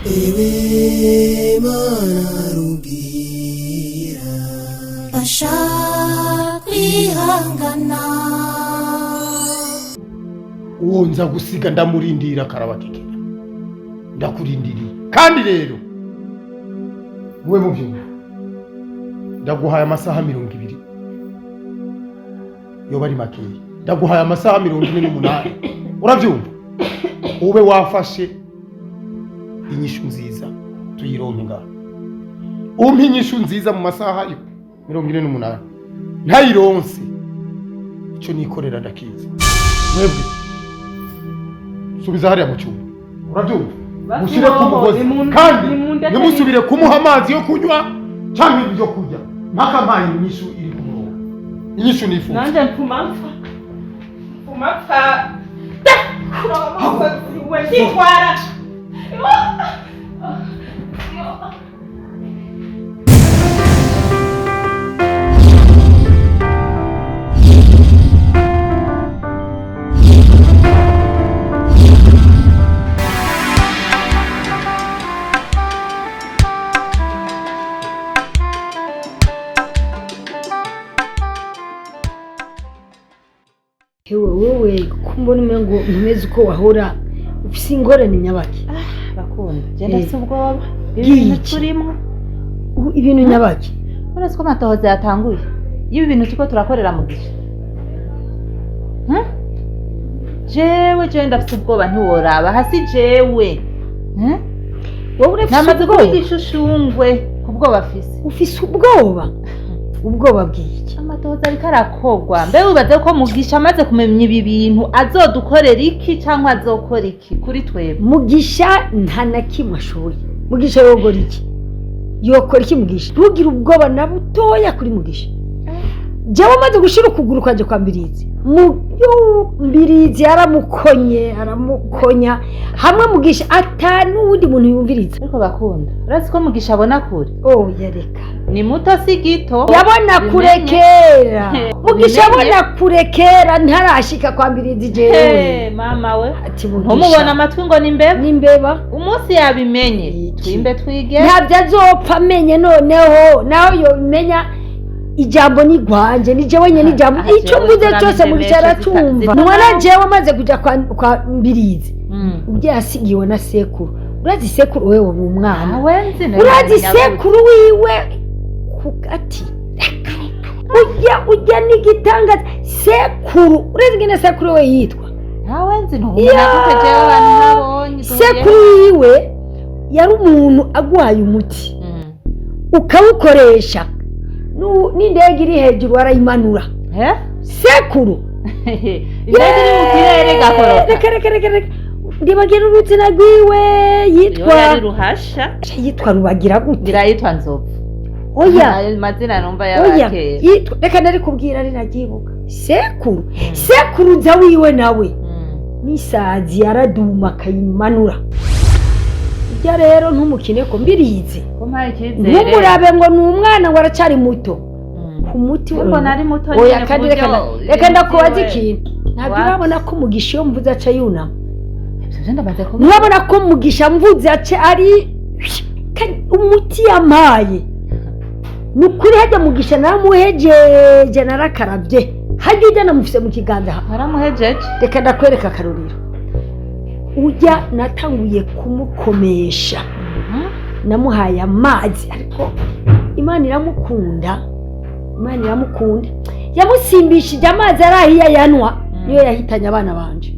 Ewe Mana rugira Basha kwihangana. Uwo nza gusiga ndamurindira akarabakekera, ndakurindiriye. Kandi rero wowe muvyumva, ndaguhaye amasaha 20, yoba ari makeya, ndaguhaye amasaha 48, uravyumva? Ube wafashe inyishu nziza tuyironke ngaha. Umpe inyishu nziza mu masaha 48, ntayironse ico nikorera ndakizi. Mwebwe subiza hariya mu cyumba, urabyumva? Mushyire ku mugozi kandi ntimusubire kumuha amazi yo kunywa cyangwa ibyo kurya mpaka mpaye inyishu iri ku murongo, inyishu nifuza. Nanje mpfuma mpfa, mpfuma mpfa we nditwara. Hewe wowe, ko mbona umengo ntumeze uko wahora, ufise ingorane nyabaki? Bakunda, genda. Si ubwoba. Bw'iki? Ibintu turimo. Ibintu nyabaki? Uretse ko amatohoza yatanguye y'ibi bintu turiko turakorera mu gihe. Jewe ndafise ubwoba, ntiworaba hasi jewe. Wowe urafise Namaze kuba ubwoba? igishushungwe ku bwoba afise. Ufise ubwoba? Ubwoba bw'iki? Amatohoza ariko arakogwa. Mbe wibaze ko Mugisha amaze kumenya ibi bintu azodukorera iki cyangwa azokora iki kuri twebwe? Mugisha nta na kimwe ashoboye. Mugisha yogora iki? Yokora iki Mugisha? Ntugire ubwoba na butoya kuri Mugisha. Jewe amaze gushira ukuguru kwanje kwa Mbirizi, Mbirizi aramukonye, aramukonya hamwe Mugisha ata n'uwundi muntu yumviriza. Ariko bakunda, urazi ko Mugisha abona kure. Oh, yareka. Ni muto si gito. Yabona kure Bimenye. kera. Mugisha Bimenye. abona kure kera, ntarashika kwa Mbirizi jewe. Hey, mama we. Ati Mugisha Ntumubona amatwi ngo ni imbeba. N'imbeba. Umunsi yabimenye Iki. twimbe twige. Ntabyo azopfa amenye. Noneho nawe yobimenya, ijambo ni rwanje, ni jewe nyene ijambo. Ah, Icyo jewe mvuze cyose Mugisha turamidemeshe aratumva. Ntubona jewe amaze kuja kwa Mbirizi, ubwo yasigiwe na sekuru. Urazi sekuru wewe mu mwana? Awe nzi nawe. Urazi nyabuzi. sekuru wiwe ku gati? Reka reka, ujya n'igitangaza sekuru. Urazi ingene sekuru we yitwa? Ntawe nzi, ntumubona gute jewe abantu ntabonye duhuye? Sekuru wiwe yari umuntu aguhaye umuti ukawukoresha, n'indege iri hejuru arayimanura. Eh? Sekuru. Indege iri mu kirere igakoroka? Reka reka reka reka, ndibagira uruzina rwiwe. Yo. Yitwa Yari ruhasha. Yitwa Rubagira gute? Ngira yitwa Nzovu. Oya. Ayo mazina numva Oya. y'abakera. Yitwa, reka nari kubwira ari naryibuka. Sekuru, sekuruza wiwe nawe n'isazi yaraduma akayimanura. Ibyo rero ntumukine ko Mbirizi. Kumpaye icyizere. Ntumurabe ngo ni umwana, ngo aracari muto ku muti. Ariko nari muto Oya. nyene ku Kandi reka buryo reka ndakubaza ibintu ikintu. Ntabwo What? urabona ko Mugisha iyo mvuze aca yunama? Ivyo vyo ndamaze kubibona. Murabona ko Mugisha mvuze aca ari kandi umuti yampaye ni ukuri. Hajya Mugisha naramuhejeje, narakarabye, hajya ujya namufise mu kiganza aha. Waramuhejeje? Reka ndakwereka akarorero. Ujya natanguye kumukomesha, namuhaye amazi, ariko Imana iramukunda, Imana iramukunda, yamusimbishije amazi arahiye ayanwa, niyo yahitanye abana banje.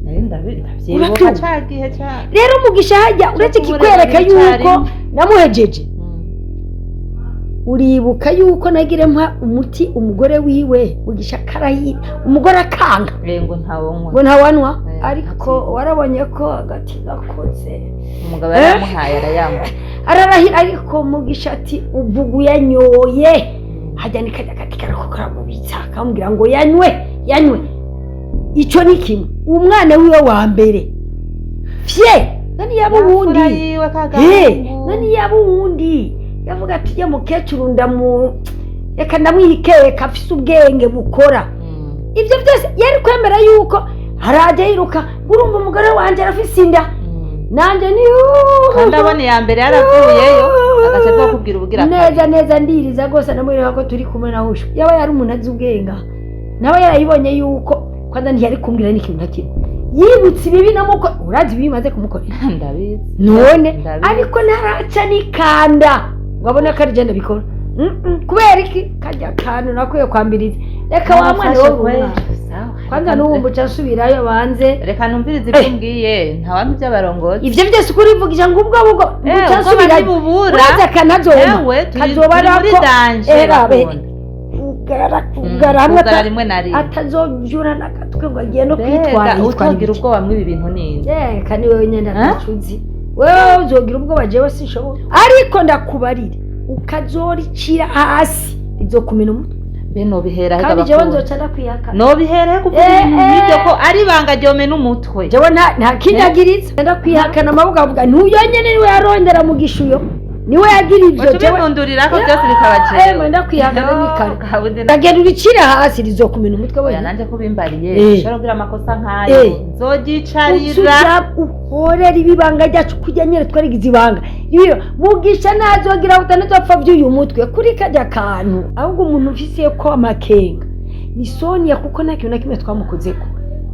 Nari Ndavyibuka Urabyumva? ca gihe ca Rero Mugisha hajya uretse kubura kikwereka babiri yuko icarimwe. namuhejeje. Uribuka yuko nagire mpa umuti umugore wiwe, Mugisha karahira, umugore akanga Ngo ntawonywa. Ngo ntawanywa. Ariko Ntavyibuka. warabonye ko agati gakoze. Umugabo yaramuhaye arayanywa. Ararahira, ariko Mugisha ati uvugu yanyoye hajya nikajya agati karako karamubitsa, akamubwira ngo yanywe yanywe. Icyo ni kimwe. Umwana wiwe wa mbere fye nani yaba uwundi. Imfura yiwe. Eh, Kagahungu. Nani yaba uwundi yavuga ati ya mukecuru ndamu reka ndamwikeka afise ubwenge bukora. Ibyo byose yari kwemera yuko harajya yiruka, urumva umugore wanjye arafise inda, nanjye ni Kandi abona iya mbere yaravuyeyo, agaca azokubwira ubugira neza kabiri. Neza, ndiriza rwose, ndamwereka ko turi kumwe na hushu. Yaba yari umuntu azi ubwenge nawe yarayibonye yuko kwanza ntiyari kumbwira n'ikintu na kimwe. Yibutse ibibi namuko, urazi ibibi maze kumukorera. Ndabizi. None Ndabizi. ariko ntaraca n'ikanda ngo abone ko ari jye ndabikora. Kubera iki kajya kantu nakwiye kwambiriza, reka wa mwana Namufashe wowe kweli. umwana. Sawa. Kwanza n'ubu mbuca nsubirayo banze. Reka numvirize ibyo umbwiye, ntawampa iby'abarongozi. Ivyo byose ukuri uvugisha ngo ubwo ubwo Eh, mbuca ubwo nsubirayo. ntibubura. Urazi akanazoma Ewe, turi kazoba turi muri arako danger. era be Bakunda. kugara kugara hamwe Kugara rimwe na rimwe. Atazovyura n'agatwe ngo agiye no kwitwara Mbega yitwara utogira ibiki. ubwoba mw'ibi bintu ninde? Reka ni wewe nyene Eh? ntacuzi, wewe uzogira ubwoba, jewe sinshobora. Ariko ndakubarira ukazoricira hasi rizokumena umutwe. Mbe nobihera he? Kandi jewe Bakunda. nzoca ndakwihakana. Nobihera he kuvuga Eh, ibintu eh. nk'ibyo ko ari ibanga ryomena umutwe? Jewe nta kinyagiritse, ndakwihakana amaboko avuga ntuyo nyene niwe yarondera Mugisha, uyo niwe yagira ivyo. Uca Jewe ubimundurira ko byose bikaba jewe. Eh, ndakwihakana No, ni kare. kabundi Ndagenda uricire hasi rizokumena umutwe Oya, wenyine. nanje kubimbariye ushobora kugira amakosa nk'ayo nzogicarira. Uzuja uhorera ibibanga ryacu kujya nyine twarigize ibanga. Iyo Mugisha nazogira utanazopfa by'uyu mutwe kuri kajya kantu. Ahubwo umuntu ufise ko amakenga ni Sonia, kuko nta kintu na kimwe twamukozeko.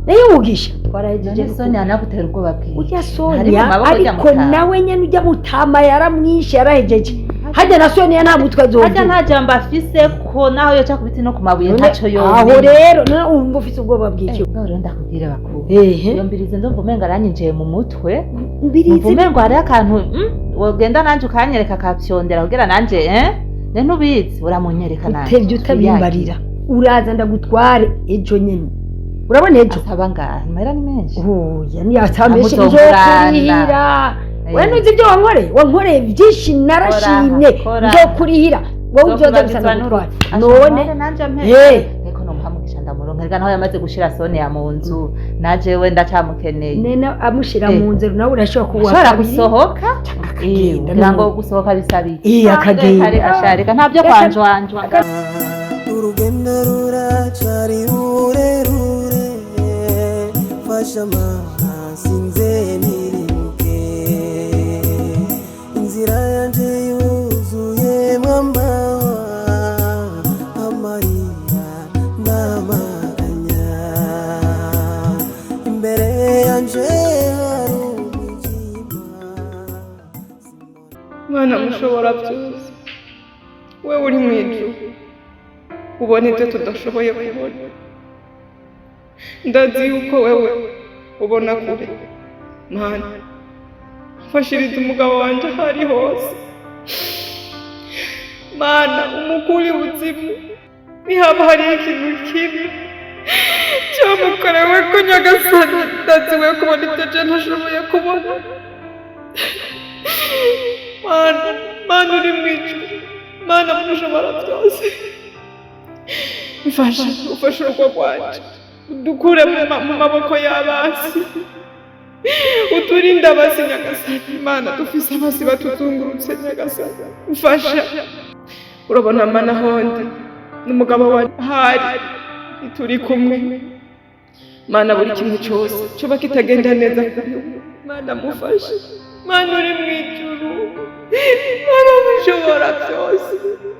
Nayo Mugisha twarahejeje. None Sonia nagutera ubwoba bwinshi? Ujya Ari Sonia mu maboko ujya ariko mutama. nawe nyene ujya mutama yaramwishe, yarahejeje. Hajya na Sonia nta mutwe Harya azogira. nta jambo afise ko naho yoca ku biti no ku mabuye ntaco Aho yomenya. rero none wumva ufise ubwoba bw'iki? Ubwo rero ndakubwire bakuru, Ehe. iyo mbirizi ndumva umengo aranyinjiye mu mutwe. Mbirizi. Numva umengo hariho akantu wogenda nanje ukanyereka akapyondera kugira nanje ne ntubizi uramunyereka nanje. Utevye utabimbarira, uraza ndagutware ejo nyene. Urabona ejo? Asaba ngaha amahera ni menshi. Oya, niyatambeshe. Amuzongurana. Nzokurihira. We Eh. ntuzi ibyo wankoreye, wankoreye byinshi, narashimye. Kora, kora. Nzokurihira wowe, uzoza gusa Nzokwibagizwa ndagutware. n'urupfu. None Ashobora nanje ampe. Eh. Ariko nomuha Mugisha ndamuronka, reka naho yamaze gushira Sonia mu nzu naje we ndacamukeneye. Nene amushira Eh. mu nzira, nawe urashobora kuwa Ashobora kabiri. gusohoka. Canke Eh, akagenda. kugira ngo gusohoka bisaba iki? Eh, akagenda. Reka reka sha, reka ntabyo Reka- kwanjwanjwa. Urugendo ruracari rurerure, fasha mama sinze nirimuke, inzira yanje yuzuyemwo amahwa, amarira n'amaganya, imbere yanje hari umwijima. Mwana mushobora byose, wewe uri mu ijuru ubona ibyo tudashoboye kubona. Ndazi yuko wewe ubona kure. Mana, mfashiriza umugabo wanjye aho ari hose. Mana, umukure ubuzima nihaba hariho ikintu kibi cyamukorewe ko. Nyagasani, ndazi we kubona ibyo je ntashoboye kubona. Mana, Mana uri mu ijuru, Mana mushobora byose, mfasha ufashe urugo rwanje, udukure mu maboko y'abasi, uturinde abasi. Nyagasani Mana, dufise abasi batuzungurutse. Nyagasani, mfasha. Urabona Mana hondi n'umugabo wanjye ahari ntituri kumwe. Mana, buri kimwe cyose coba kitagenda neza kuri we, Mana mufashe. Mana uri mu ijuru, Mana mushobora byose,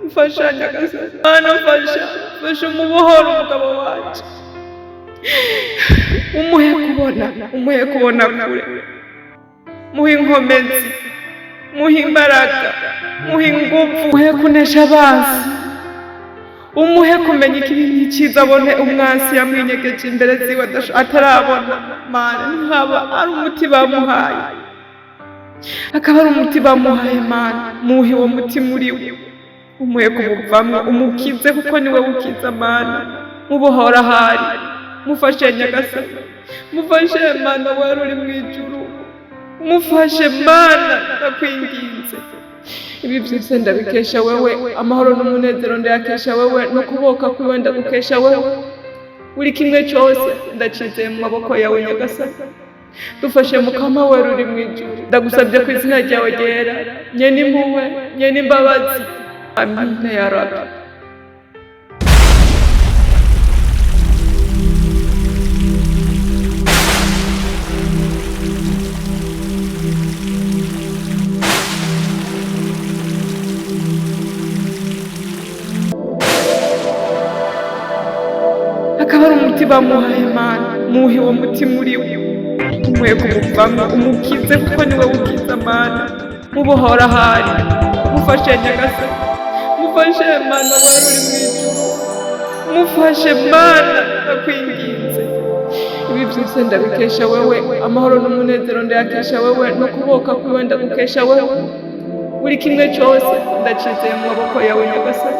mfasha. Nyagasani Mana, mfasha, mfasha umubohoro umugabo wanje, umuhe kubona, umuhe kubona kure, muhe inkomezi, muhe imbaraga, muhe ingufu, muhe kunesha abansi. Umuhe kumenya ikibi n'icyiza, abone umwansi yamwinyegeje imbere ziwe atarabona. Mana, ntihaba ari umuti bamuhaye, akaba ari umuti bamuhaye. Mana, muhe uwo muti muri we, umuhe kumuvamwo, umukize kuko niwe ukiza. Mana, mubohora ahari, mufashe Nyagasani, mufashe Mana wari uri mu ijuru, mufashe Mana, ndakwinginze. Ibi byose ndabikesha wewe, amahoro n'umunezero ndayakesha wewe, no kuboka kwiwe ndagukesha wewe. Buri kimwe cyose ndacizeye mu maboko yawe Nyagasani. Dufashe Mukama wera uri mu ijuru, ndagusabye ku izina ryawe ryera, nyene impuhwe, nyene imbabazi. Amina ya Rabbi. Akaba ari umuti bamuhaye. Mana, muhe uwo muti muri we, umuhe kumuvamwo, umukize kuko niwe ukiza. Mana, mubohora ahari, mufashe Nyagasani, mufashe Mana wari uri mu ijuru, mufashe Mana, ndakwinginze. Ibi byose ndabikesha wewe, amahoro n'umunezero ndayakesha wewe, no kuboka kwiwe ndagukesha wewe. Buri kimwe cyose ndacizeye mu maboko yawe Nyagasani.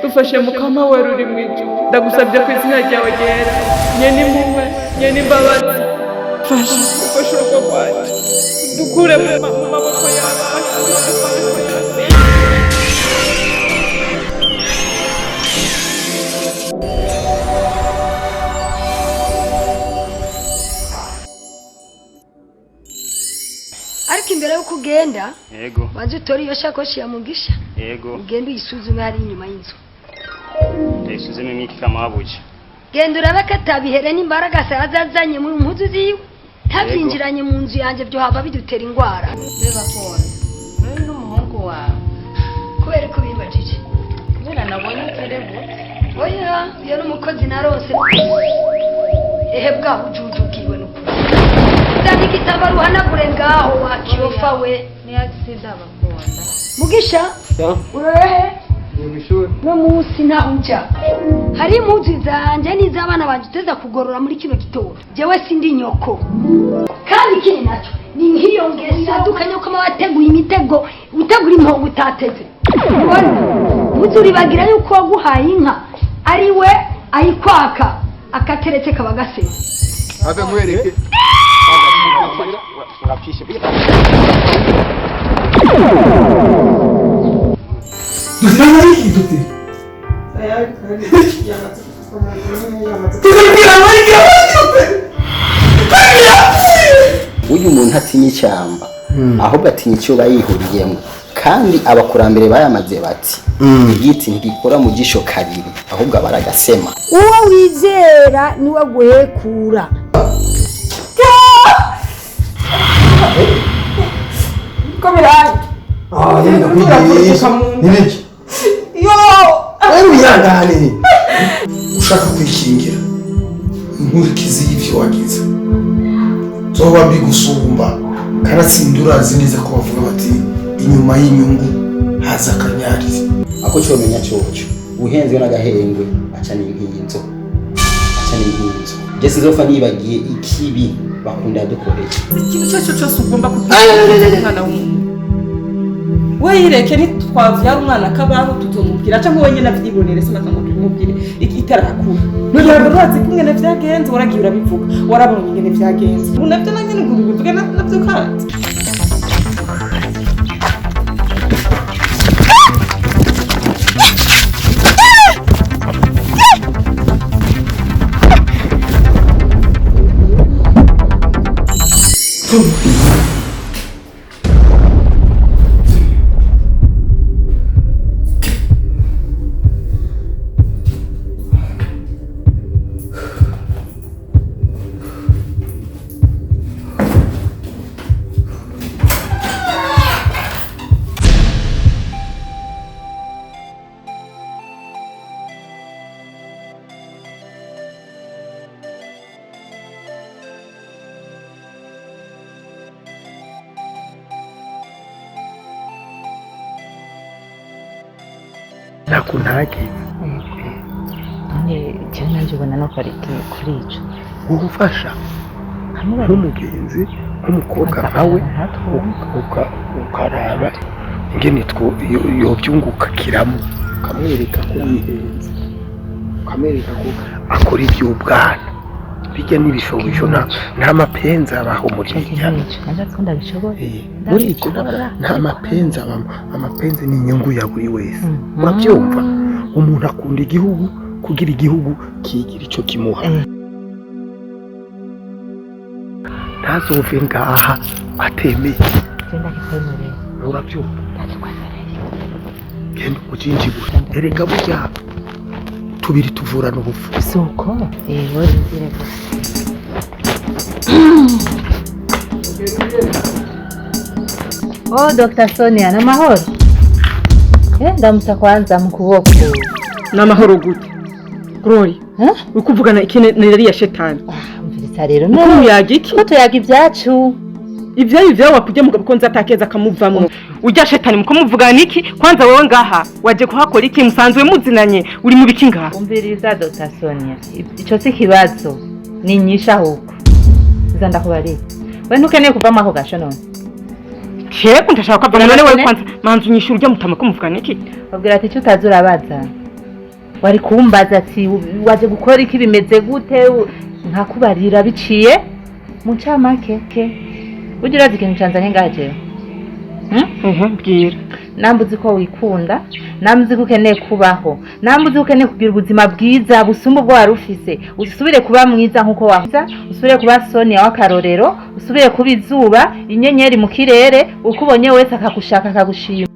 Dufashe Mukama wera uri mu ijuru, ndagusabye ku izina ryawe ryera, nyene impuhwe, nyene imbabazi. Fasha, ufashe urugo rwanjye, dukure mu maboko y'abantu. Ariko imbere y'uko ugenda, Yego. banza utore iyo shakoshi ya Mugisha. Yego. Ugende uyisuzume hari inyuma y'inzu. Ndayisuzumye mwiki kamabuja. Genda urabe ko atabihere n'imbaraga azazanye mu mpuzu ziwe, ntabyinjiranye mu nzu yanjye, byo hava bidutera indwara. Beba kona wewe n'umuhungu wawe? Kubera ko bibajije? Kubera nabonye ukerebutse. Oya, iyo n'umukozi narose. Ehe, bwa bujuju bwiwe n'ukuri. Zana igitambaro uhanagure ngaho wa kirofa we. Ni agisida bakunda. Mugisha, urehe no munsi ntaho ujya, hari impuzu zanjye n'iz'abana banjye uteza kugorora muri kino gitondo. Jewe sindi nyoko. Kandi ikindi nacyo ni nk'iyo ngeso aduka nyoko aba wateguye imitego, utegura impongo utateze. Ubona muzi uribagira yuko waguhaye inka ari we ayikwaka, akateretse kaba gasema. Ave nkwereke. Urafishe. Dutanga iki dute? Tuzabwira amarira dute? Uyu muntu atinya ishyamba, ahubwo atinya icyo bayihuriyemo. Kandi abakurambere bayamaze bati igiti ntigikora mu jisho kabiri, ahubwo aba ari agasema. Uwo wizera niwe aguhekura. Ah, yenda kwigisha. Nibiki? Yo! Wewe wihangane. Ushaka kwikingira inkurikizi y'ivyo wagize, zoba mbi gusumba. Kanatsinda urazi neza ko bavuga bati inyuma y'inyungu haza akanyarira. Ako cyomenya cyoco ubuhenzi n'agahengwe aca n'inkinzo, aca n'inkinzo. Je sinzofa nibagiye ikibi bakunda dukoreye. Ikintu icyo ari cyo cyose ugomba kubwira umwana w'umuntu, we yireke. Ntitwavyara umwana akabaho tutomubwira, cyangwa we nyine avyibonere. Sinaka ngo tubimubwire itarakura. Ntabwo urazi ko ingene vyagenze, waragiye urabivuga, warabonye ingene vyagenze. Ubu navyo na nyene ngo ubivuge navyo kandi. Ntako ntagize. Jewe nanje ubona nokora iki kuri ico? Ugufasha nk'umugenzi, nk'umukobwa nkawe, ukaraba ingene yobyungukakiramo, ukamwereka ko wihenze, ukamwereka ko akora iby'ubwana bijya n'ibishobisho, nta mapenzi abaho muri irya. Muri ibyo nta mapenzi abamo. Amapenzi ni inyungu ya buri wese, urabyumva? Umuntu akunda igihugu kugira igihugu kigira icyo kimuha. Ntazove ngaha atemeye, urabyumva? Genda ujinjibure, erega burya tubiri tuvurana ubupfu. Suko yego, rindire gusa. Oh, Dr. Sonia, namahoro. Ndamutsa kwanza mu kuboko. Namahoro gute? Glory, ukuvugana iki na shetani? Umviriza rero. None yaga iki? Ko tuyaga ibyacu. Ibyayo ibyawe wakujya mugabo ko nzatakeza akamuvamwo. Ujya shetani muko muvugana iki? Kwanza wowe ngaha waje kuhakora iki? Musanzwe muzinanye, uri mu biki ngaha? Umviriza Dr. Sonia, ico si kibazo. Ni nyisha huko. Nza ndakubarira. We ntukeneye kuva maho gasho none. Yego, ndashaka kwavana none wewe kwanza manzu nyishura ujya mutama ko muvugana iki? Babwira ati icyo utazi urabaza. Wari kumbaza ati waje gukora iki, bimeze gute, nkakubarira biciye mu ncamake. Ujya urazi ikintu canzanye ngaha jewe? Mbwira. Namba uzi ko wikunda, namba uzi ko ukeneye kubaho, namba uzi ko ukeneye kugira ubuzima bwiza busumba ubwo wari ufise, usubire kuba mwiza nkuko wahoze, usubire kuba Sonia w'akarorero, usubire kuba izuba, inyenyeri mu kirere, ukubonye wese akagushaka akagushima.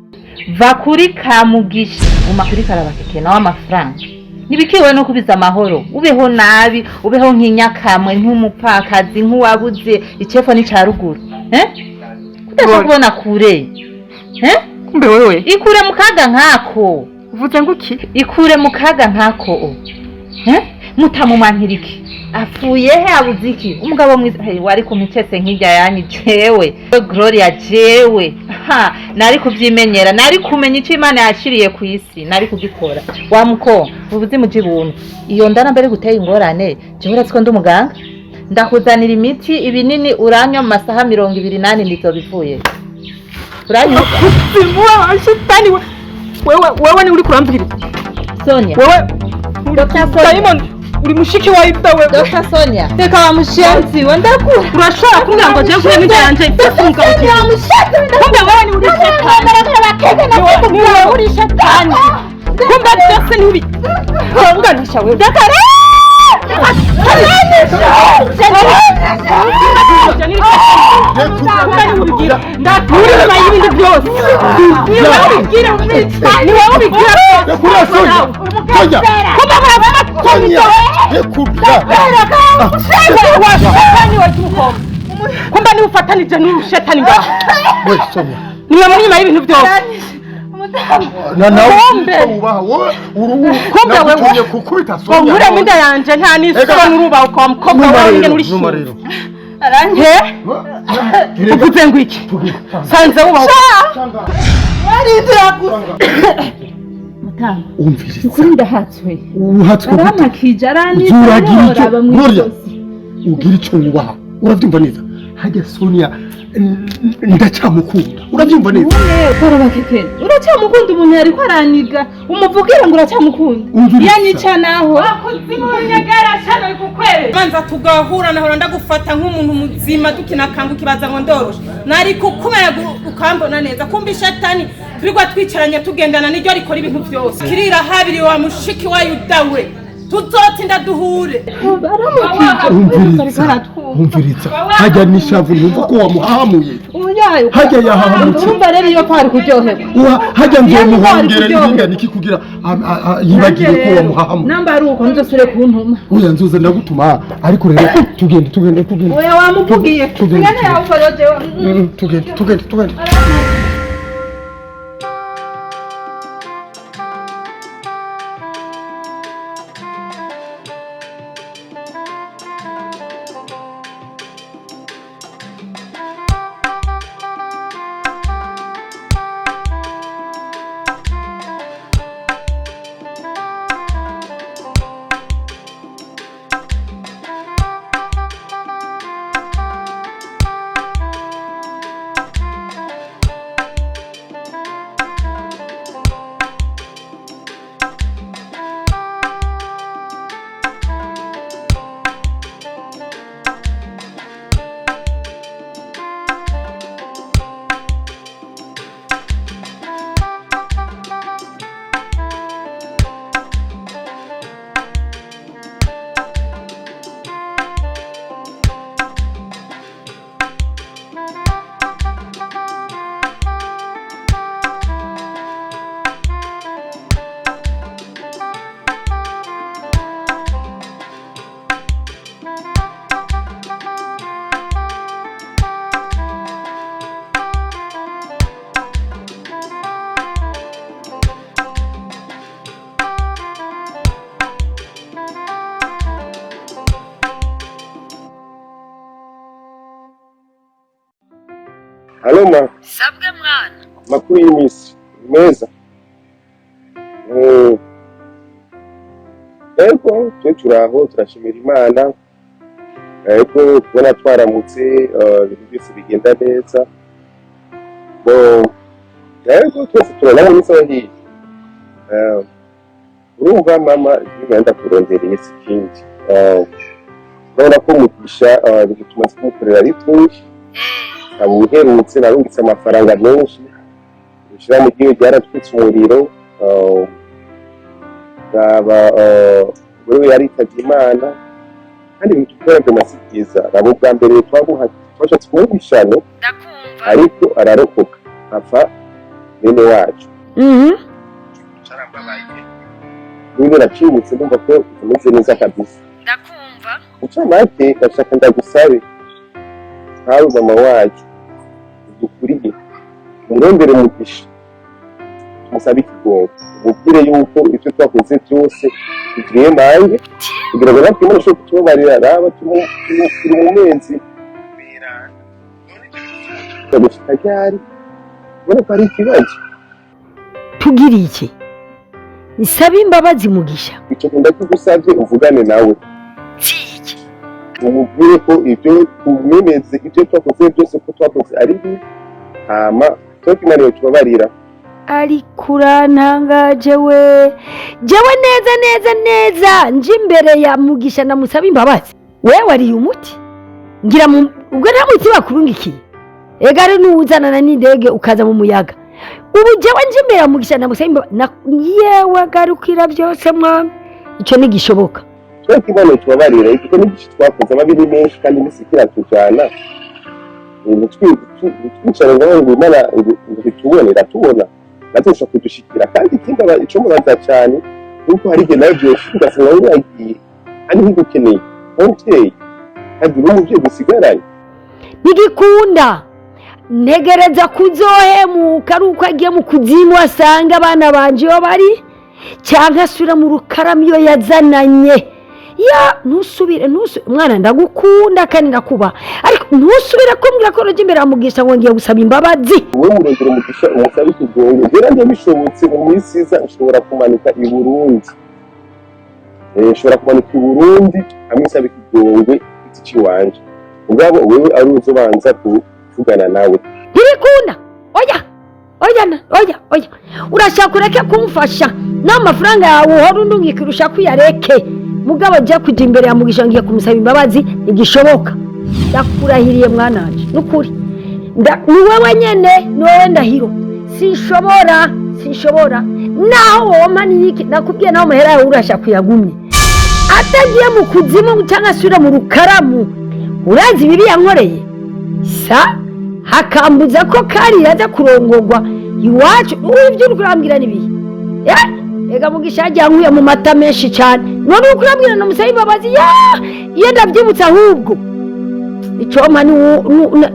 Va kuri Kamugisha, guma kuri Karabakeke nawe amafaranga. Nibikiwe no kubiza amahoro, ubeho nabi, ubeho nk'inyakamwe, nk'umupfakazi, nk'uwabuze icefo n'ica ruguru. Kudashaka kubona kure. Kumbe wewe ikure mu kaga nkako. Uvuze ngo iki? Ikure mu kaga nkako. Mutamumankira iki? Apfuye he, abuze iki? Umugabo mwiza wari kumicese nk'irya yanyu jewe. Gloria jewe. Ha, nari kuvyimenyera, nari kumenya ico Imana yashiriye ku isi, nari kugikora. Wa muko, ubuzi mu jibuntu. Iyo ndana mbere guteye ingorane, jewe uratsiko ndi umuganga. Ndakuzanira imiti ibinini uranywa mu masaha 24 ndizobivuye. Uranywa? Wewe shetani wewe wewe ni uri kurambwira. Sonia. Wewe Dr. Sonia. Simon uri mushiki wa Ida wewe. Dr. Sonia. Reka wa mushenzi we ndakura. Urashobora kumbwira ngo jewe kuri yanje ifunga. Kumbe wewe ni uri shetani. Wewe uri shetani. Kumbe byose ni ubi. Unganisha wewe. Dakare. Kumbe ni ufatanije n'urushetani ngaho. Niwe muri nyuma y'ibintu byose. Kumbe wewe kunkura mu nda yanje nta n'isura n'urubaho kwa mukobwa wawe ngene uri shinze. Uvuze ngo iki? Sanze wubaho. Warindira gusa. Mutanga. Umviriza. Ukuri ndahatswe. Uhatswe. Aramakije arani. Gloria. Ugira icyo wubaha. Urabyumva neza? Hajya Sonia ndacyamukunda. Urabyumva neza? Karabakeke. Uracyamukunda umuntu yariko araniga. Umuvugira ngo uracyamukunda. Yanica naho. Akuzimu nyagara cyane kukwere. Banza tugahura nahora ndagufata nk'umuntu muzima dukina kangu kibaza ngo ndoroshe. Nari kukumera ukambona neza. Kumbi shetani turigwa twicaranye tugendana niryo rikora ibintu byose. Kirira habiri wa mushiki wa Yudawe. Tuzotsinda duhure. Umviriza. Hajya nishavu numva ko wamuhamuye. Hajya yahahamutse. Urumva rero iyo kwari kuryoherwa. Hajya nzomuhongera ibingana iki kugira yibagire ko wamuhahamuye. Namba ari uko nzosure kuntuma. Oya nzoza ndagutuma ariko rero tugende tugende tugende. Oya wamuvugiye. Tugende. Tugende tugende tugende. Mama. Sabwe mwana. Makuru y'iminsi meza. Ego twe turaho, turashimira Imana. Ego, kubona twaramutse, ibintu byose bigenda neza. Bo ego, twese turabona n'isaha hiye. Urumva mama, ngenda kurondereye si ikindi. Urabona ko Mugisha, ibintu tumaze kumukorera ari byinshi. Uherutse narungitse amafaranga menshi ushyira mu gihugu, ryaratwitse umuriro. Raba, buri we yaritabye Imana, kandi ibintu dukora byose si byiza. Raba, ubwa mbere twamuha, twashatse kumuha ishano, ariko ararokoka, apfa bene wacu. Niba nacibutse, ndumva ko bitameze neza kabisa. Ndakumva. Incamake, ndashaka ndagusabe nkawe mama wacu dukuriye, umurondere Umugisha, tumusabe ikigongo, umubwire yuko ibyo twakoze byose tugiriye mange, kugira ngo natwe Imana ishobore kutubabarira. Raba, turi mu mezi gushika ryari? Ubona ko ari ikibazo. Tugira iki? Nsabe imbabazi Mugisha? Icyo ndakigusabye, uvugane nawe, umubwire ko ibyo tumwemeze, ibyo twakoze byose, ko twakoze ari bibi, hama tuko Imana yotubabarira. Ariko urantangaje we! Jewe neza neza neza nje imbere ya Mugisha namusaba imbabazi? Wewe wariye umuti ngira ubwo nta muti bakurungikiye. Ega ari n'uwuzanana n'indege ukaza mu muyaga. Ubu jewe nje imbere ya Mugisha namusaba imbabazi? Yewe, garukira byose mwami, icyo ntigishoboka. Twebwe Imana yotubabarira, kuko n'igice twakoze amabi ni menshi, kandi iminsi ikiratujana. Ntitwicare ngo Imana ngo ntitubone, iratubona, natwe ishobora kudushikira. Kandi ikindi, ico mubaza cyane nuko hari igihe nawe byoshika ugasanga wowe wagiye kandi nkigukeneye nk'umuvyeyi, kandi uri umuvyeyi dusigaranye. Ntigikunda. Ntegereza kuzohemuka ari uko agiye mu kuzimu, asanga abana banje iyo bari, cyangwa asubira mu rukaramu iyo yazananye. Ya, ntusubire, ntusubire mwana, ndagukunda kandi ndakuba, ariko ntusubire kumbwira ko rujya imbere ya Mugisha ngo ngiye gusaba imbabazi. Wowe murondera Umugisha, umusabe ikigongo. Rero njye bishobotse mu minsi iza ushobora kumanuka i Burundi. Nshobora kumanuka i Burundi hamwe nsaba ikigongwe giti ciwanje, mugabo wewe ari uzobanza kuvugana nawe. Ntibikunda, oya, oya, oya, oya. Urashaka ureke kumfasha n'amafaranga yawe uhora undungikira, ushaka uyareke, mugabo jya kujya imbere ya Mugisha ngiye kumusaba imbabazi, ntigishoboka. Ndakurahiriye mwana wanje, nukuri. Ni wowe nyene, ni wowe ndahiro. Sinshobora, sinshobora. Naho wompa niyiki, nakubwiye, naho amahera yawe urashaka uyagumye, atagiye mu kuzimu cyangwa asubira mu rukaramu. Urazi ibibi yankoreye sa hakambuza ko kari yaza kurongorwa iwacu. Ibyo uri kurambwira nibihe? Ega Mugisha yagiye ankuye mu mata menshi cyane, none uri kurambwira namusaba imbabazi? Ya, iyo ndabyibutse ahubwo icompa ni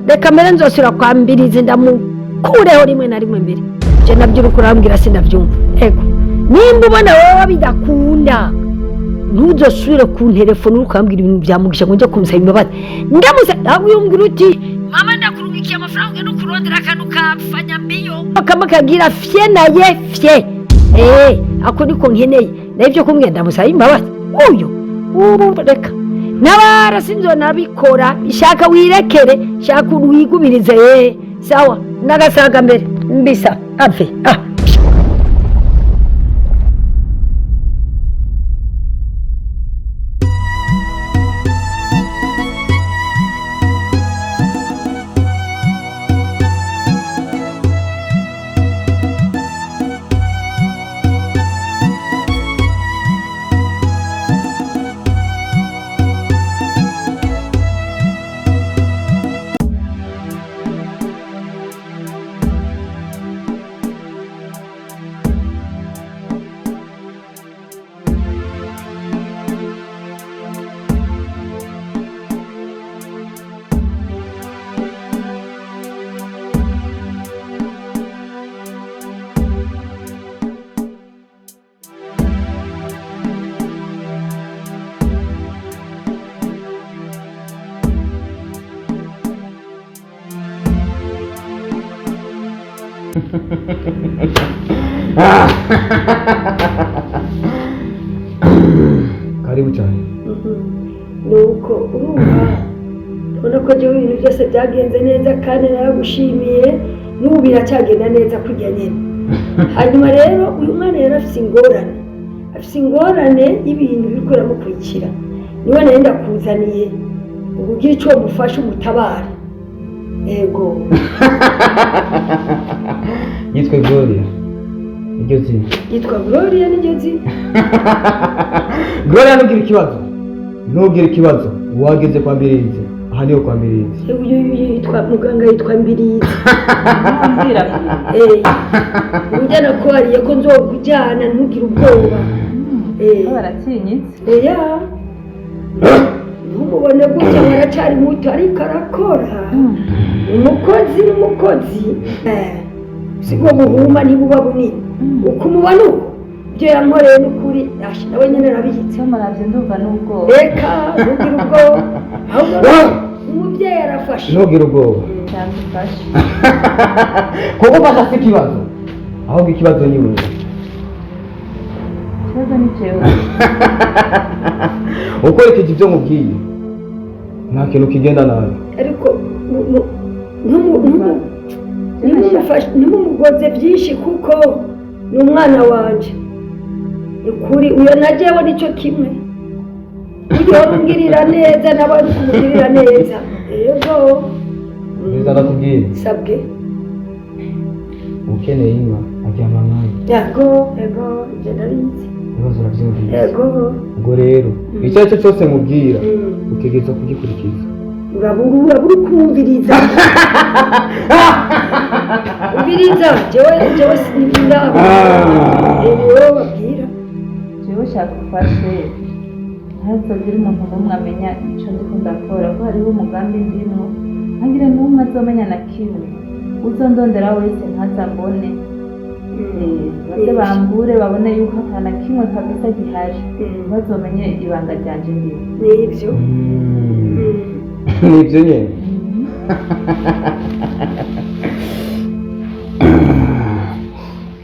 reka mbere nzosubira kwa Mbirizi ndamukureho rimwe na rimwe mbere. Je nabyo uri kurambwira sindabyumva. Ego, nimba ubona wowe bidakunda, ntuzosubire ku telefone uri kurambwira ibintu bya Mugisha ngo njye kumusaba imbabazi. Ndamutse ahubwo umbwira uti: "Mama, ndakurungikiye amafaranga no kurondera akantu kafanya mbiyo kamwe kagira fye naye fye." Ako niko nkeneye. Nayo ibyo kumbwira ndamusaba imbabazi uyu ubu, reka nabara, sinzo nabikora. Shaka wirekere, shaka wigumirize. Sawa, nagasaga mbere mbisa ave ah. Karibu cyane. Nuko urumva ubona ko jewe ibintu byose byagenze neza kandi naragushimiye, n'ubu biracyagenda neza kujya nyine. Hanyuma rero uyu mwana yari afite ingorane, afite ingorane y'ibintu biri biramukurikira. Niwe nari ndakuzaniye ubugire icyo mufasha umutabare. Yego. Yitwa Gloria, niryo zina. Yitwa Gloria, niryo zina. Gloria, ntugire ikibazo, ntugire ikibazo. Wageze kwa Mbirizi, aha niho kwa Mbirizi. Uyu yitwa muganga, yitwa Mbirizi. Ujya nakwariye ko nzokujyana, ntugire ubwoba. Baratinyitse. Oya, ntumubone gutya, aracyari muto ariko arakora, umukozi n'umukozi. Sibwo buhuma ntibuba bunini uko umubona uko. Ibyo yankoreye n'ukuri nawe nyine arabiyitse. Muravye ndumva n'ubwoba. Reka, ntugire ubwoba, ahubwo umubyeyi arafashe. Ntugire ubwoba. Cyadufashe. Kugufasha si ikibazo, ahubwo ikibazo ni wewe. Ikibazo ni jewe. Ukurikije ibyo nkubwiye, nta kintu kigenda nabi. Ariko ntimumugoze byinshi kuko ni umwana wanje. Ni ukuri uyo na jewe nicyo kimwe. Ujye uhora ungirira neza, nawe ari kumugirira neza. Yego. Neza, ndakubwiye. Sabwe. Ukeneye inka aryama nkayo. Yego yego, ibyo ndabizi. Ibibazo urabyumvise? Yego. Ubwo rero icyo ari cyo cyose nkubwira utegereza kugikurikiza. Urabura ukumviriza, umviriza. Jewe sinibindaba, ni wowe babwira. Jewe ushaka ufashe ntazogire umuntu n'umwe amenya ico ndiko ndakora, ko hariho umugambi ndimwo, ntagire n'umwe azomenya na kimwe. Uzondondera wese ntazambone. Baze bambure babone yuko ata na kimwe kabisa gihari, bazomenye ibanga ryanje ndimo. Nibyo. Nibyo nyine.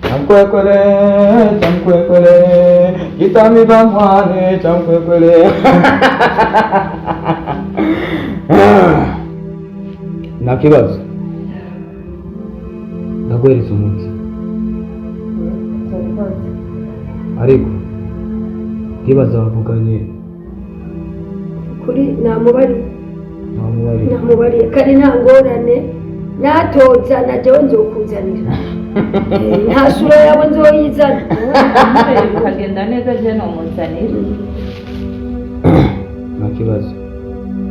Chamkwekwele, chamkwekwele, kitami bamwane, chamkwekwele. Nta kibazo, ndaguhereza umuti, ariko ndibaza bavuganye. Kuri namubari. Ntamubariye. Namubariye kandi nta ngorane, natoza na jewe nzokuzanira. Nta sura yawe nzoyizana. Bikagenda neza je nomuzanira. Nta kibazo,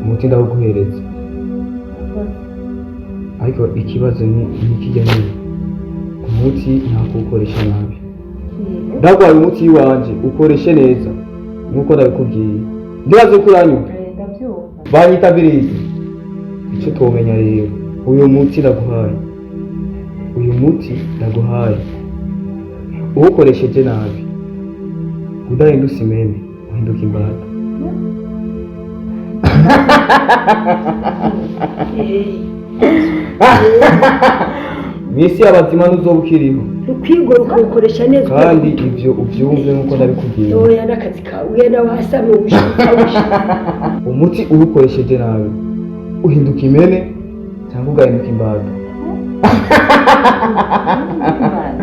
umuti ndawuguhereza, ariko ikibazo ni ikijya nyine, umuti nta kuwukoresha nabi. Ndagwaye umuti wanje ukoreshe neza nkuko ndabikubwiye. Ndibaza ko uranyumva. Ndabyumva. Banyita Birizi. Icyo twomenya rero, uyu muti ndaguhaye, uyu muti ndaguhaye, uwukoresheje nabi udahinduka imene uhinduka imbata. Mw'isi y'abazima ntuzoba ukiriho. Ukwigora ukawukoresha neza. Kandi ibyo ubyumve nkuko ndabikubwiye. Oya, n'akazi kawe ugenda wasamye uwushika. Umuti uwukoresheje nabi uhinduka imene cyangwa ugahinduka imbata.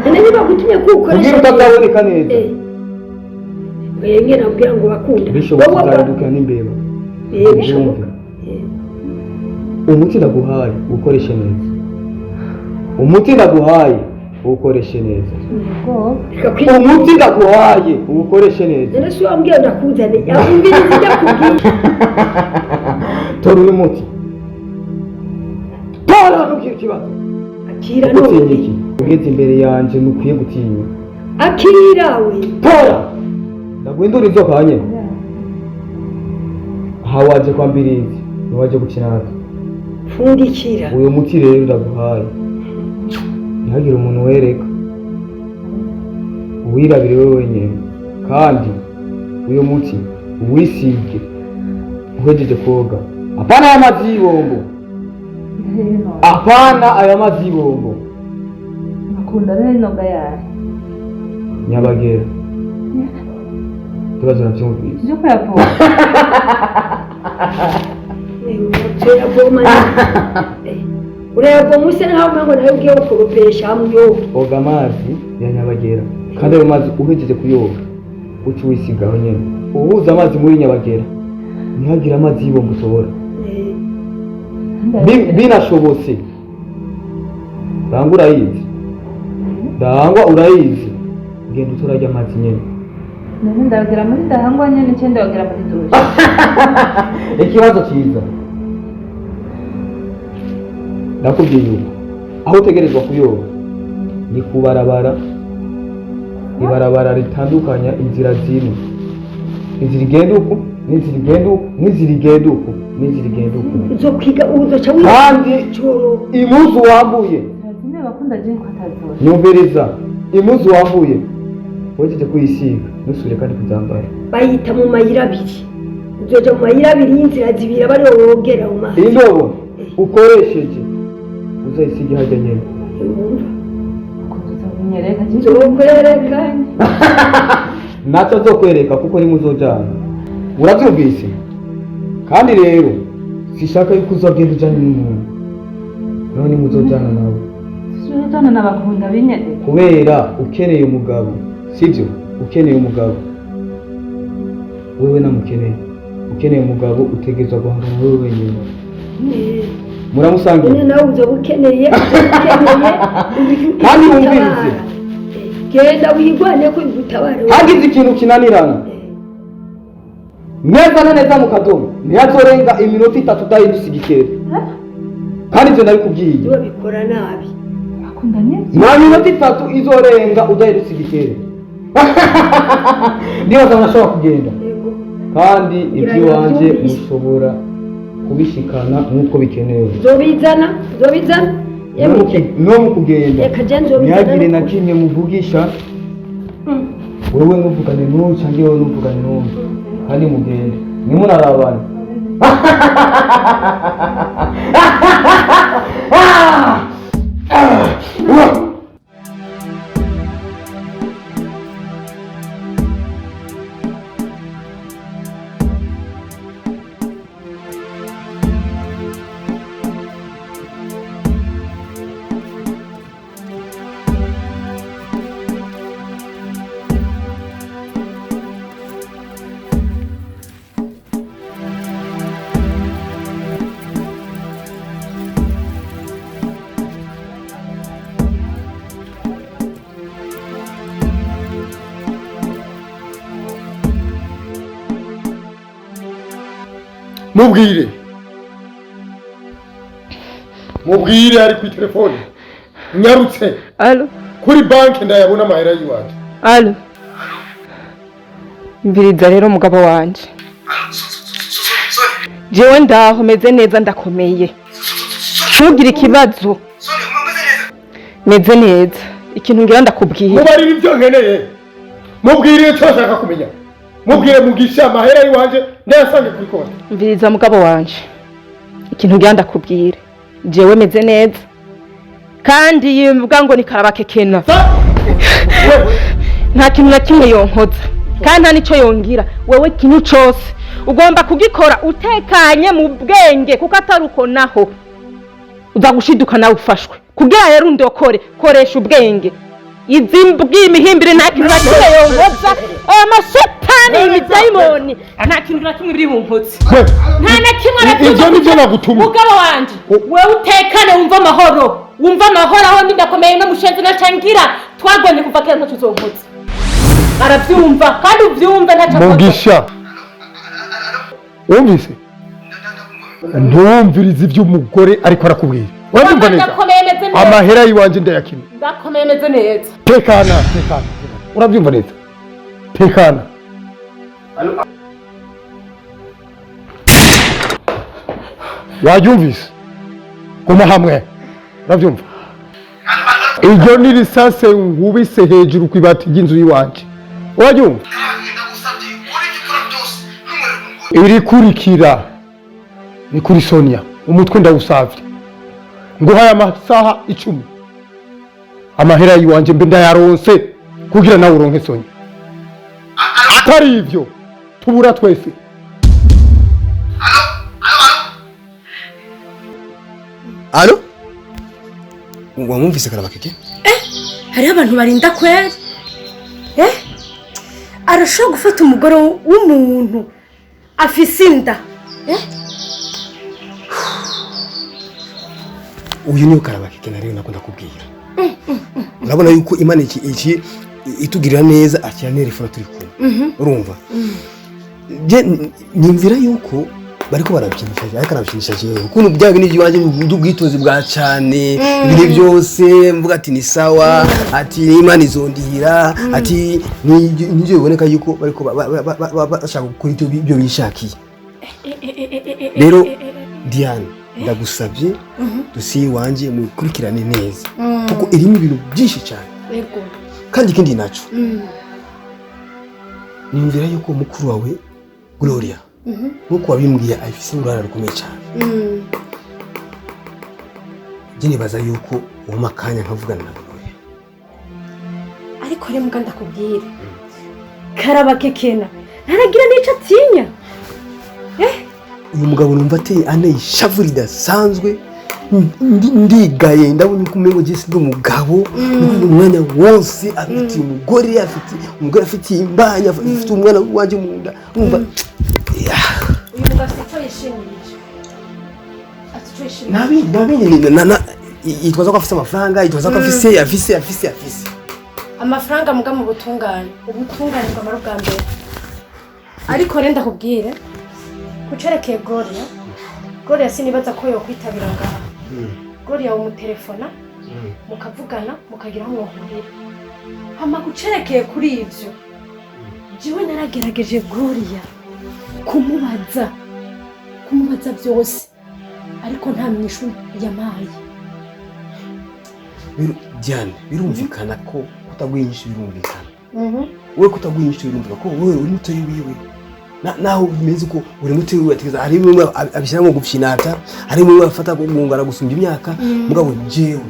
None niba gutumye kuwukoresha Kugira utazaboneka neza. Oya, nyine nabwira ngo bakunda. Bishoboka uzahinduka n'imbeba. Bishoboka. Umuti ndaguhaye uwukoreshe neza, umuti ndaguhaye uwukoreshe neza, umuti ndaguhaye uwukoreshe neza. None si wambwiye ndakuzaniye, umviriza ibyo akubwiye. Tora uyu muti, tora, ntugire ikibazo. Akira. Utinya None iki ugeze imbere yanje ntukwiye gutinya. Akira we. Tora, ndaguhindura inzoka hanyine. Aha waje kwa Mbirizi, ntiwaje gukina hato. Pfundikira. Uyu muti rero ndaguhaye, ntihagire umuntu wereka, uwirabire we wenyine. Kandi uyu muti uwisige uhejeje koga, apana aya mazi y'ibombo, apana aya mazi y'ibombo. Bakunda rero inoga yawe. Nyabagera. Ibibazo navyumvise. Ivyo kuyavoma. Urayavoma, urayavoma usa nkaho umengo nawe ugiye gukoropesha hamwe yoga. Oga amazi ya Nyabagera, kandi ayo mazi uhejeje kuyoga uca uwisigaho nyene. Uhuza amazi muri Nyabagera, ntihagire amazi y'ibombo usohora. Binashobotse dangwa urayizi, dangwa urayizi, genda utorarya amazi nyene. None ndayogera muri Ndahangwa nyene canke ndayogera muri dushe? Ikibazo cyiza. Ndakubwiye uko aho utegerezwa kuyoga ni kubarabara, ibarabara ritandukanya inzira zimwe, inzira igenda uku n'inzira igenda uku n'inzira igenda uku n'inzira igenda uku. Uzokwiga uzoca. Kandi impuzu wambuye Zine bakunda je ko atazosha. Nyumviriza, impuzu wambuye wejeje kuyisiga ntusubire kandi kuzambara. Bayita mu mayira abiri, uzoja mu mayira abiri y'inzira zibiri, aba ariho wogera mu mazi. Indobo ukoresheje uzayisige hajya nyene. Wumva? Kunyereka. Nzokwereka. Ntacyo azokwereka kuko nimuzojana, urabyumvise? Kandi rero sishaka yuko uzagenda ujanye n'umuntu, naho nimuzojana nawe. Tuzojana n'abakunda binyereka. Kubera ukeneye umugabo, sibyo? Ukeneye umugabo wewe namukeneye, ukeneye umugabo utegerezwa guhangana wewe wenyine, muramusangiye. None nawe uzoba ukeneye, uzoba ukeneye. Kandi wumvirize. Genda wigwane ko bigutabare. Hagize ikintu kinanirana neza na neza mu kadomo, ntihazorenga iminota 3 udahindutse igikere, kandi ibyo ndabikubwiye. Babikora nabi. Bakunda nivyo. Nta minota 3 izorenga udahindutse igikere. Ndibaza murashobora kugenda, kandi iby'iwanjye mushobora kubishikana nk'uko bikenewe. Nzobizana, nzobizana. No mu kugenda Reka je nzobizana. ntihagire na kimwe muvugisha, wewe ntuvugane n'uyu cyangwa wowe ntuvugane n'uyu, kandi mugende ntimunarabane. Mubwire, mubwire ari ku telefone, nyarutse. Allo? Kuri banki ndayabona amahera y'iwanjye. Allo? Mviriza rero mugabo wanje. Jewe ndaho meze neza, ndakomeye. Ntugire ikibazo. Meze neza. Ikintu ngira ndakubwiye. Mubarire ibyo nkeneye, mubwire icyo ashaka kumenya, mubwire Mugisha amahera y'iwanjye ndayasange kuri konti. Mviriza mugabo wanje. Ikintu ngira ndakubwire. Jewe meze neza. Kandi yivuga ngo ni karabakekena. Nta kintu na kimwe yonkoza. Kandi nta nico yongira. Wewe ikintu cose ugomba kugikora utekanye mu bwenge, kuko atari uko naho uza gushiduka nawe ufashwe. Kugira rero undokore, koresha ubwenge. Izi mbw'imihimbire nta kintu na kimwe yonkoza. Aya mashetani, imidayimoni, nta kintu na kimwe biri bunkoze. Nta na kimwe arabyumva. Ibyo nibyo nagutumye. Mugabo wanje, wewe utekane, wumva amahoro, wumva amahoro. Aho ndi ndakomeye, no mushenzi nacangira twagwanye kuva kera, ntacyo uzonkoza. Arabyumva kandi ubyumve, ntacyo akoze. Mugisha, wumvise? Ntiwumvirize ibyo umugore ariko arakubwira, urabyumva neza? Ndakomeye, meze neza. Amahera y'iwanjye ndayakina. Ndakomeye, meze neza. Tekana, tekana, tekana. Urabyumva neza? Tekana. Wabyumvise? Guma hamwe, urabyumva? Iryo ni risase nkubise hejuru ku ibati ry'inzu y'iwanjye, urabyumva? Irikurikira ni kuri Sonia, umutwe ndawusavye. Nguhaye amasaha 10. Amahera yiwanje mbe ndayaronse kugira nawe uronke Sonia. Atari ivyo tubura twese. Allo? Wamwumvise Karabakeke? Hariho abantu barinda kweri. Arashobora gufata umugore w'umuntu afise inda. Uyu niwe Karabakeke nari nakunda kubwira. Urabona yuko Imana iki itugirira neza akira nerefona turi kumwe. Urumva? Je nimvira yuko bariko barabyinisha ariko arabyinisha jewe ukuntu bya bintu by'iwanje by'ubwitozi bwa cyane ibintu byose mvuga ati ni sawa, ati Imana izondihira, ati nivyo biboneka yuko bariko bashaka gukora ibyo bishakiye. Rero Diane, ndagusabye dosiye iwanje muyikurikirane neza kuko irimo ibintu byinshi cyane. Kandi ikindi naco nimvira yuko mukuru wawe Gloria nkuko wabimbwiye afise uruhara rukomeye cyane. Je nibaza yuko uwo akanya nkavugana na Gloria. Ariko rero muga ndakubwira Karabakekena ntaragira n'ico atinya. Uyu mugabo numva ateye ane ishavu ridasanzwe, ndigaye ndabona uko umengo je si umugabo umwanya wose afitiye umugore, afitiye umugore, afitiye imbanya, afite umwana wanje mu nda. Urumva uyu mugabo afite icyo yishimije, afite icyo yishimije. Nabi na yitwaza ko afise amafaranga, yitwaza ko afise afise afise afise amafaranga muga mu butungane, ubutungane bwamara ubwa mbere. Ariko rero ndakubwire kucerekeye Gloria, Gloria sinibaza ko yokwitabira ngaha. Gloria umutelefona mukavugana mukagira aho muhurira. Hama kucerekeye kuri ivyo, jewe naragerageje Gloria kumubaza byose ariko nta mwishu yamaye. Diane, birumvikana ko kutaguha inyishu birumvikana. Wewe kutaguha inyishu birumvikana ko wewe uri mutoyi wiwe. Naho bimeze uko uri mutoyi wiwe ategeza hari bimwe abishyiramo gupfinata, hari bimwe afata kugungana gusumbya imyaka, mugabo jewe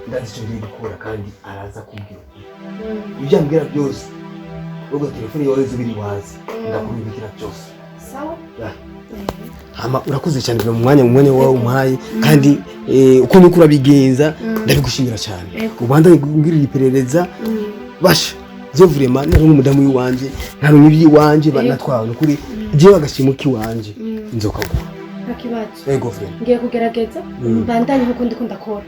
ndazi icyo ngiye gukora kandi araza kumbwira ukuri. Ibyo ambwira byose ubwo telefone yawe zibiri wazi ndakubibikira byose. Sawa? Hama urakoze cyane mu mwanya wawe umuhaye kandi uko nuko urabigenza ndabigushimira cyane. Ubanda ngirira iperereza basha je vraiment nari umudamu wiwanje nari ibyiwanje banatwawe nukuri je bagashimuka iwanje nzokagura. Ntakibazo. Yego vraiment. Ngiye kugerageza mbandanye nkuko ndiko ndakora.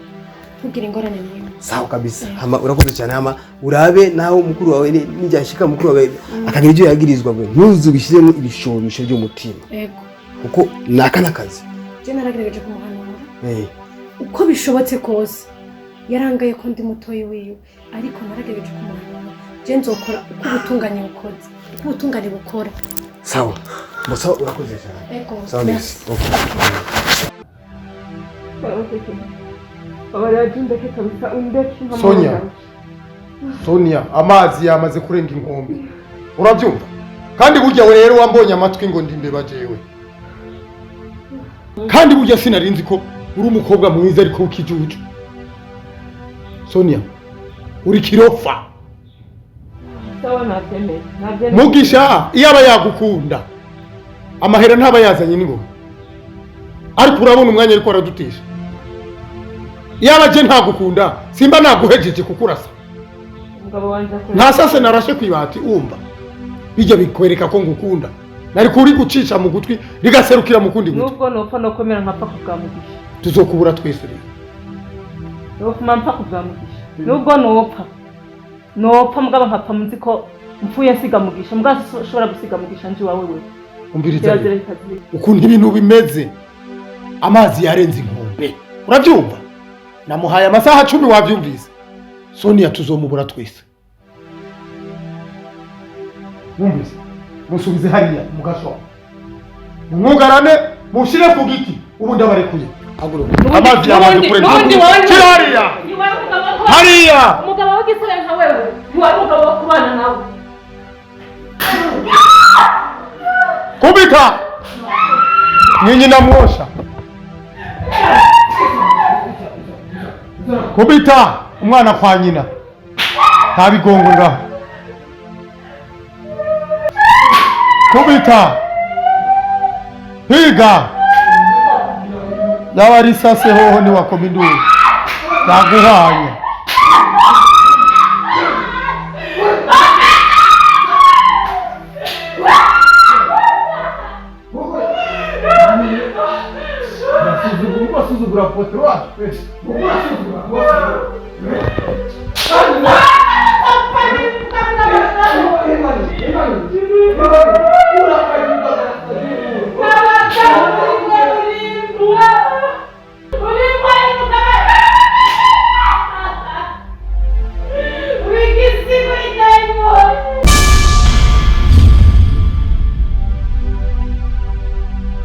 Kugira ingorane nimwe. Sawa kabisa. Hama urakoze cyane hama urabe naho mukuru wawe nijyashika mukuru wawe akagira ibyo yagirizwa bwe ntuzubishiremo ibishobisho by'umutima. Yego. Kuko naka nakazi. Je naragerageje kumuhanura. Uko bishobotse kose yarangaye ko ndi mutoyi wiwe ariko naragerageje kumuhanura. Je nzokora uko ubutungane bukoze. Uko ubutungane bukora. Sawa. Musa urakoze cyane. Yego. Sawa merci. Okay. Sonia, Sonia, amazi yamaze kurenga inkombe. Urabyumva? Kandi burya we rero wambonye amatwi ngo ndimbeba jewe. Kandi burya sinarinzi ko uri umukobwa mwiza ariko ukijuju. Sonia, uri kirofa. Sawa nabyemeye. Mugisha iyo aba yagukunda amahera ntaba yazanye n'ingoma. Ariko urabona umwanya ariko aradutisha. Yaba je ntagukunda simba naguhejeje kukurasa. Nta sase narashe kwibati umva. Bijya bikwereka ko ngukunda. Nari kuri gucisha mu gutwi rigaserukira mu kundi gutwi. Nubwo nopfa no komera nkapfa kubwa Mugisha. Tuzokubura twese rero. Nopfa mpfa kubwa Mugisha. Nubwo nopfa. Nopfa mugabo nkapfa munzi ko mpfuye nsiga Mugisha. Mugabo ushobora gusiga Mugisha nje wawe wewe. Umbiriza. Ukuntu ibintu bimeze. Amazi yarenze inkombe. Urabyumva? Namuhaye amasaha 10 wavyumvise. Sonia tuzomubura twese. Wumvise? Musubize hariya mugasho. Mwugarane mushire ku giti ubu ndabarekuye. Amazi yamaze kurenga. Hariya. Hariya. Umugabo w'igisore nka wewe, ntiwari umugabo wo kubana nawe. Kubika. Nyinyi namwosha. Kubita. Umwana kwa nyina nta bigongo ngaho. Kubita, piga, yaba risase hoho ntiwakoma induru, naguhanye. Basuzugura potero wacu.